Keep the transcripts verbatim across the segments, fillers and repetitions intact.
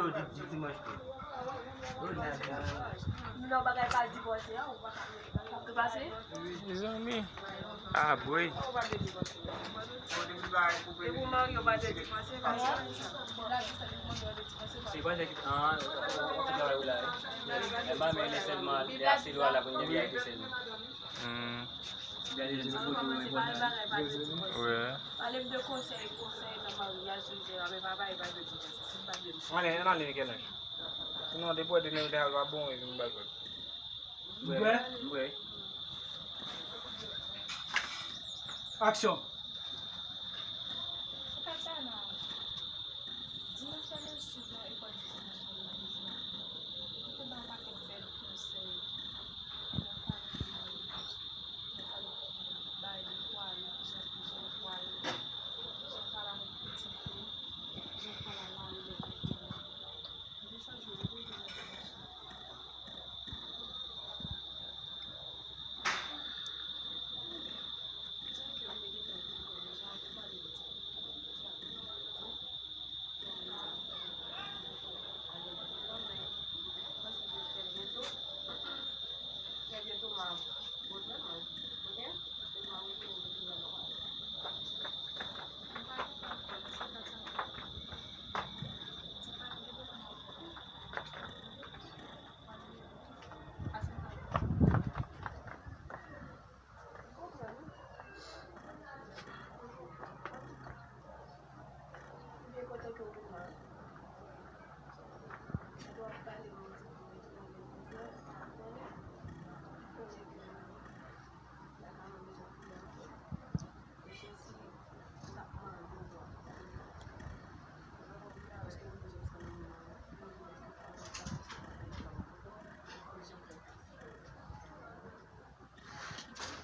Jodi, di dimanch tou. Non, bagay pa divòse an, ou pa ka. Ou pase? Mezanmi. Ah, boy. E pou mari yo pa te divòse, pa sa. Se pa nèg an an travay ou la. E pa men li sèlman li ase lwa la pou li ase sèlman. Hmm. Mwen se pa nan bagay pa te divòse. Ouais. Pale m de konsèy, konsèy nan maryaj, se mizè, men pa bagay pa te divòse. Se pa de Ann ale, ann ale, Michel-Ange. Sinon, depi w wè de nèg la pa bon, e vin bay kòd. Mwen, mwen. Aksyon. Dimanch la nan sud la, e pa dimanch la nan legliz la. Yo te ba yon pakèt bèl konsèy nan fwaye maryaj. Yo pale bay de fwaye, kijan pou jere fwaye, kijan pale avèk pitit ou, kijan pale a mari lè pitit ou. Mwen te chwazi repoze nan dimanch la.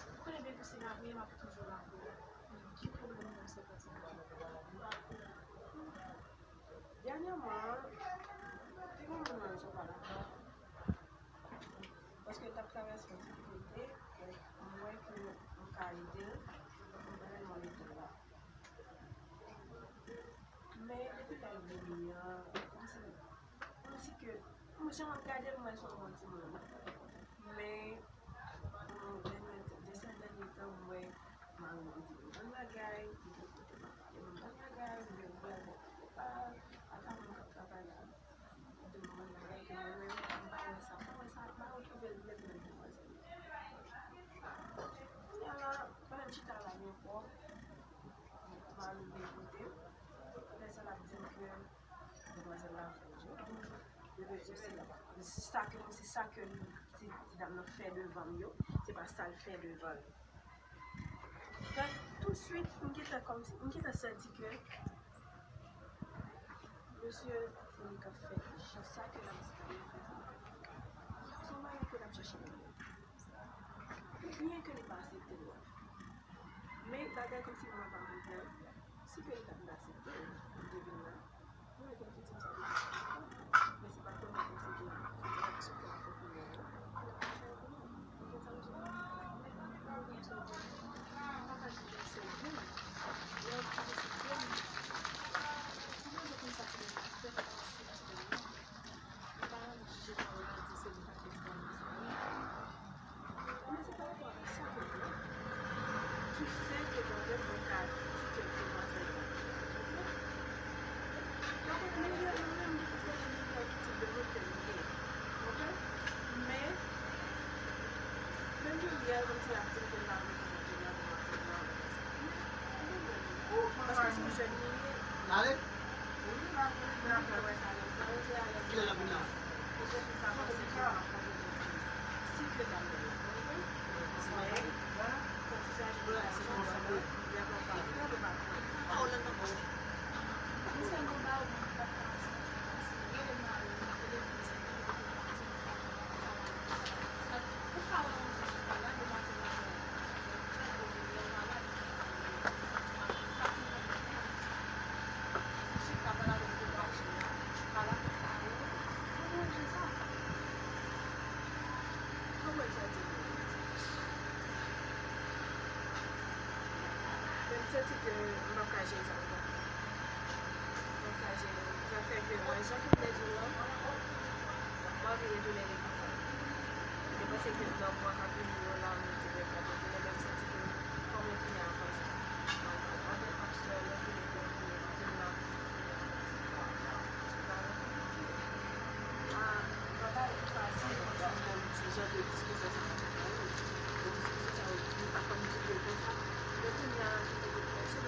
Ou konnen depi se lapriyè m ap toujou lapriyè. Men ki pwoblèm nan se pati m pa konprann. Dènyèman, te gen yon moun nan rezo pa la. Paske l t ap travèse yon difikilte, m wè ke m ka ede l, m pa reyèlman ede l la. Men depi lè l vini an, kòmsi, kòmsi ke, m jan m ap gade l, m wè se yon bon timoun. Men, m, dènyè, de sèt dènye tan, m wè mari m di m yon bann bagay, m te koute m ap pale m yon bann bagay, m gen pwoblèm, m pa, ata moun k ap travay la. Di m mwen bagay ke mwen menm m pa wè sa, m pa wè sa, m pa retwouve l menm nan demwazèl. Kounye a la, pandan m chita la gen pwòp, mari m vin kote m, pandan sa l ap di m ke demwazèl la fè l jodi, yo bezwen se, se sa ke, se sa ke ti, ti dam nan fè devan m yo, se pa sa l fè devan l. Donk, tousuit, m gentan kòmsi, m gentan santi ke mesye se li k ap fè jan sa ke l ap di l ap fè. Se yon bagay ke l ap chache nan men. Byen ke li pa aksepte l la. Men bagay kòmsi mwen pa konprann. Si ke li ta vin aksepte l, li te vin la. Mwen te di m sa deja. Men se pa premye fwa se te yon aksyon ke l ap fè pou mwen an. Ou konprann sa m di w la? Mwen konn sa m di w la. Mwen konn sa m di w la. Papa di m se ou menm. Lè w di se ou menm. Ou bezwen konn sa ti nèg la fè pou l aksepte l la. Mwen pa renmen jije pawòl la di se li k ap fè ti bagay sa yo. Men se pa rapò avèk sa ke m ye ki fè ke mwen menm mwen ka di ke demwazèl la. Paske mwen menm, mwen menm, mwen menm ki tip de moun ke m ye. Oke? Men, menm ke li al kòmsi l ap di m ke l pa renmen demwazèl la, demwazèl la, men, paske se yon jèn li ye. Men m santi ke m p ap ka jere sa ankò. Donk, Sa se, sa fè ke mwen, jan ke m te di w lan, m anvi retounen legliz la. M te panse ke nan mwa k ap vini yo la, m te gen pou m retounen, men m santi ke kòm yo tounen avan sa. Anpil pastè, lè tounen pou yo tounen, anpil la, tounen avan sa. Travay konplike. Ah, travay fasil, ansanm de ti jan de diskisyon sa yo te fè yo. De diskisyon sa yo, m pa konn di yo konsa. Men kounye a, se lòt pase.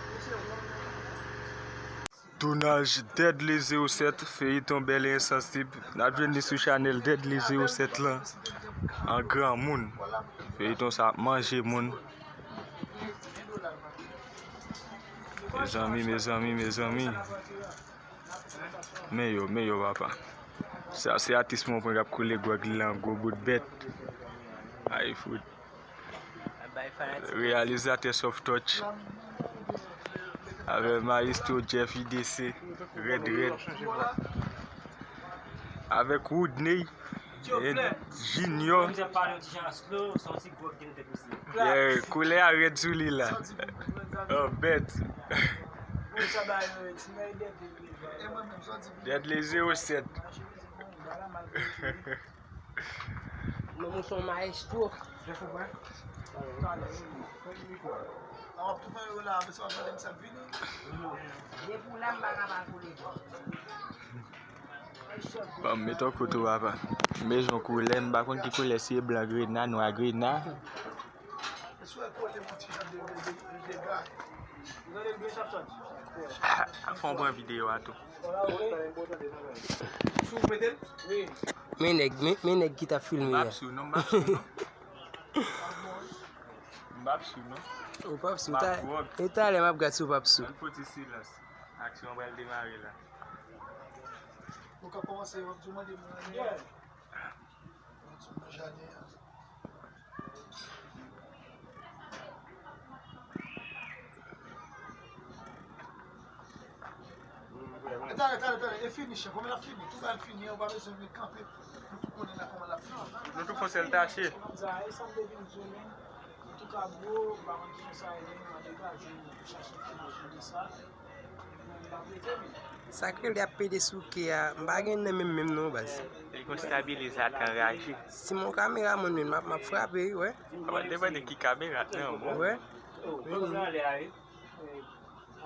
Mesye, w wè m nan kay la. Tounaj Deadly zewo sèt, feyiton Bèlè Ensansib. N ap jwenn li sou chanèl Deadly zewo sèt lan. An granmoun. Feyiton sa ap manje moun. Mezanmi, mezanmi, mezanmi. Men yo, men yo, papa. Sa se atis mwen pran k ap koule gwòg li lan, gwo bout bèt. Ay, fout. Reyalizatè Soft Touch. Avèk Maestro Jeff I D C. Rèd, rèd. Avèk Woodney. Junior. Yeah, koulè a rèd sou li la. Oh, bèt. Deadly zewo sèt. Mwen, mwen se yon maestro. Depi w la, m pa ka pa koule. Bon, m met yon kote w, papa. M bezwen koulè, m pa konn ki koulè, si e blan grena, nwa grena. Ah, fò m pran videyo a tou. Men nèg, men, men nèg ki t ap filme a. M p ap sou non, m p ap sou non. M p ap sou non. Ou p ap sou, ta-, e talè m ap gad si w p ap sou. Ann fouti silans. Aksyon an pral demare la. Ou ka kòmanse, w ap tou mande mwen. W ap tou mwen jaden an. E talè, talè, talè, e fini, chèf. Kòman l ap fini? Tout bagay fini, ou pa bezwen vin kanpe pou tou konnen la kòman l ap fini. Nou tou fon sèl tache. Sa e sa m te vin di w menm. Antouka, bro, m pa konn kijan sa ye, men m ap degaje m pou chache enfòmasyon de sa. Sa k rele ap pede souke a, m pa gen nan menm menm non, baz. Li gon stabilizatè anraje. Si m yon kameramann menm, m ap, m ap frape wi, wè. Sa va depann de ki kamera nan men w. Wè.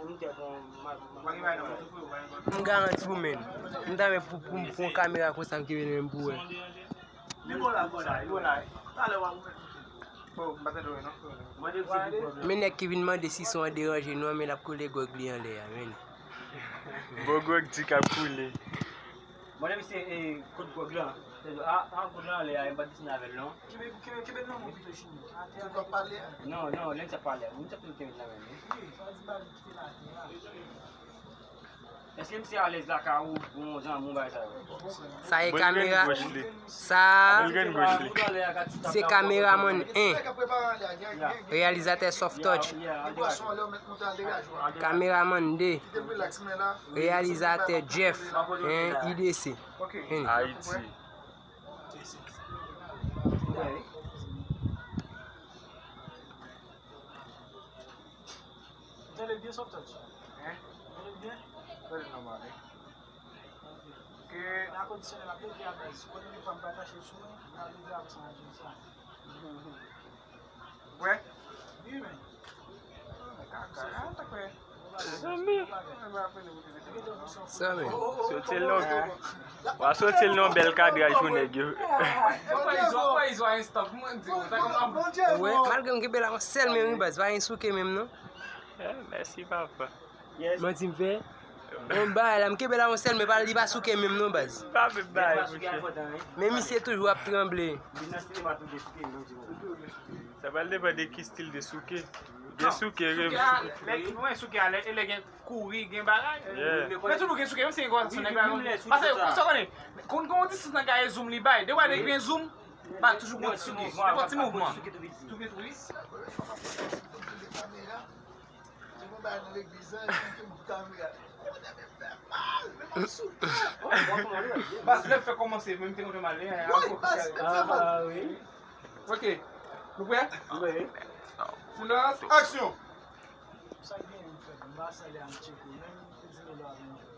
M garanti w, men. M ta renmen pou, pou m pran yon kamera konsa m kenbe nan men m pou wè. Li bon la, bon la, li bon la. Talè w ap wè. Oh, m pa tande w non. Men nèg ki vin mande si son an deranje nou an, men l ap koule gwòg li anlè a, men. Bon gwòg di k ap koule. Mande misye, e, kot gwòg lan. A, a, gwòg lan anlè a, m pa deside avè l non. Kenbe, kenbe, kenbe nan men w pito, chini. Atè a. Ou p ap pale a? Non, non, lè m t ap pale a. M t ap toujou kenbe nan men m wi. Wi, sa di ba li kite l atè a. Èske misye alèz lakay ou, bon, zanmi w, bagay sa yo? Sa e kamera, sa se kameramann en, reyalizatè Soft Touch. Kameramann de, reyalizatè Jeff, en, I D C. Ayiti. Tande l byen, Soft Touch. Hein? Tande l byen? Tande l nòmal, wi. Ok. Nan kondisyonèl ap leve a baz. Kote li pa m pa tache sou mwen, nan leve avè sa nan jèn sa. Ou kwè? Wi, men. Kaka, a, ta kwè. Zanmi. Sa men. Soti l non. W a soti l non, bèl kadraj pou nèg yo. Ou wè, malgre m kenbe la yon sèl men wi baz, pa gen souke menm non. Eh, mèsi papa. Manti m fè. Yon bagay la, m kenbe la yon sèl men pa, li pa souke menm non baz. Pa menm bagay, monchè. Men misye toujou ap tranble. Sa pral depann de ki stil de souke. Gen souke, gen souke a, lè, lè gen kouri, gen bagay. Yeah. Men toujou gen souke, menm si gen konsa nèg la. Paske, ou sa konnen, konn gen yon distans nèg la e zoom li bay. Depi gen zoom, bay toujou gen ti souke. Nenpòt ti mouvman. Souke tou vit. Te gon bagay nan legliz la, epi te bout kamera. Baz, lè m fè kòmanse, men m te kontan m ale, hein. Wi, baz, lè m fè mal. Ah, wi. Ok. Nou prè? Wi. Silans, aksyon! Ba salye a m tcheke w menm, li di nou la vin jwenn.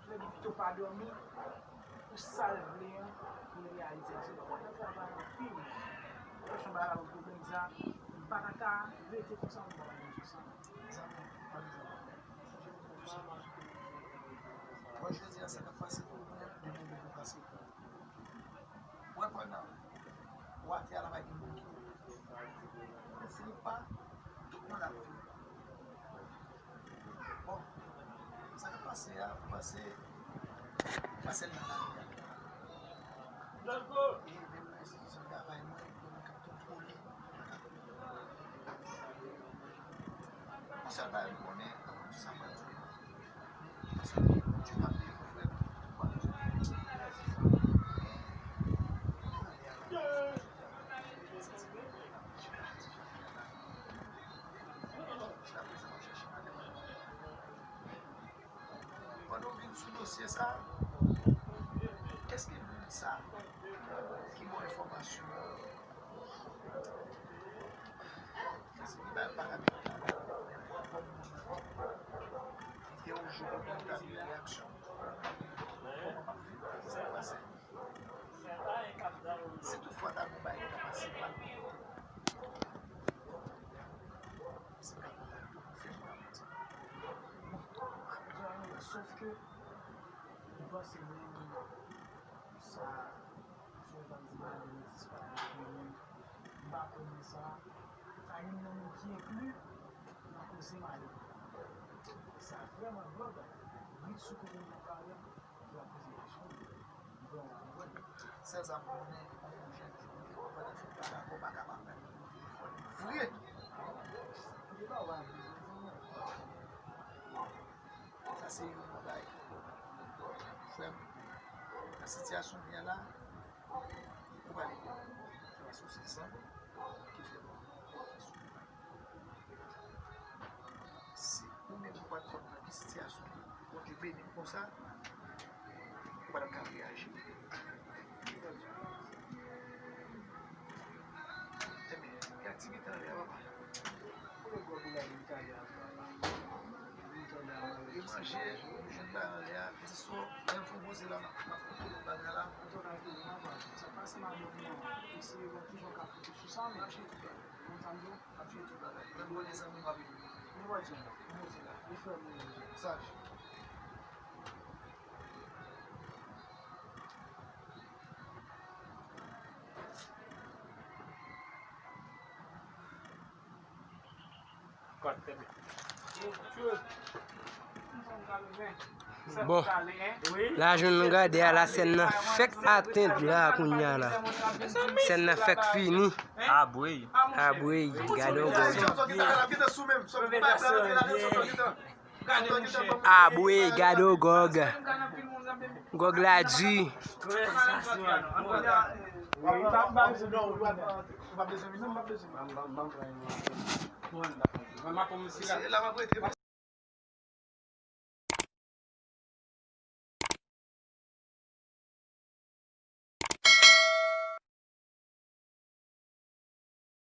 Frè m, li pito pa dòmi pou sa l vle an, pou l reyalize l. Se kwè nan travay anpil. Franchman, bagay la pou pwoblèm sa, m pa ta ka rete konsa, m pa ta ka rete konsa. Zanmi, pa bezwen pwoblèm. Bon, jodi a, sa k ap pase pou mwen, demen, demen pase pou ou. Wè pandan w atè a la pa gen moun ki ou. Ou fini pa, tout moun ap fini. Bon, sa k ap pase a, ou panse, ou panse l nan lari a. E menm nan enstitisyon travay mwen, gen moun k ap kontwole. Yon sèl bagay m konnen, sa mwen di. Pandan w vin sou dosye sa, èske moun sa ki ba w enfòmasyon an, èske li bay paramèt la? Kòm moun nan, li te yon jou pou konn ta gen reyaksyon. Kòman m ap viv sa k pase? Si toutfwa ta gon bagay ki ta pase mal pou mwen, se ka pou mwen tou, fè mwen ap di. Sòf ke, m panse menm sa, si w ta di malere disparèt, men m pa konnen sa, sa youn nan moun ki enkli nan koze malere. Sa vrèman gròg, rit sou kote m ap pale, Sèl sa m konnen, yon jèn fi pandan fèt la dakò pa ka pa pran telefòn vre. Sa se youn nan bagay. Frè m, nan sitiyasyon m ye la, ou pale byen. Se paske w se zanmi ki fè m. Si ou menm ou pa t konn nan ki sitiyasyon Bondye beni m konsa, ou pa t ap ka reyaji. Ebyen, gen aktivite anlè a, papa. Kote gòb ou la vin talè a, papa? Vin talè a, manje. Yo manje, yo jwenn bagay anlè a. Ti sò, lè m fè yon poze la, m ap, m ap kontwole bagay la. Sa k pase madanm nan, eseye wè kijan w ka fout sou sa, men. M ap jere tout bagay. Konn sa m di w? M ap jere tout bagay. Lè m konnen zanmi m ap ede m. Nou pa di anyen. Nou poze la. Li fè moun. Saj. Bon, la jan nou gade a la, sèn nan fèk atenn la kounye a la. Sèn nan fèk fini. Abwey. Abwey, gade yon gòg. Abwey, gade yon gòg. Gòg la di.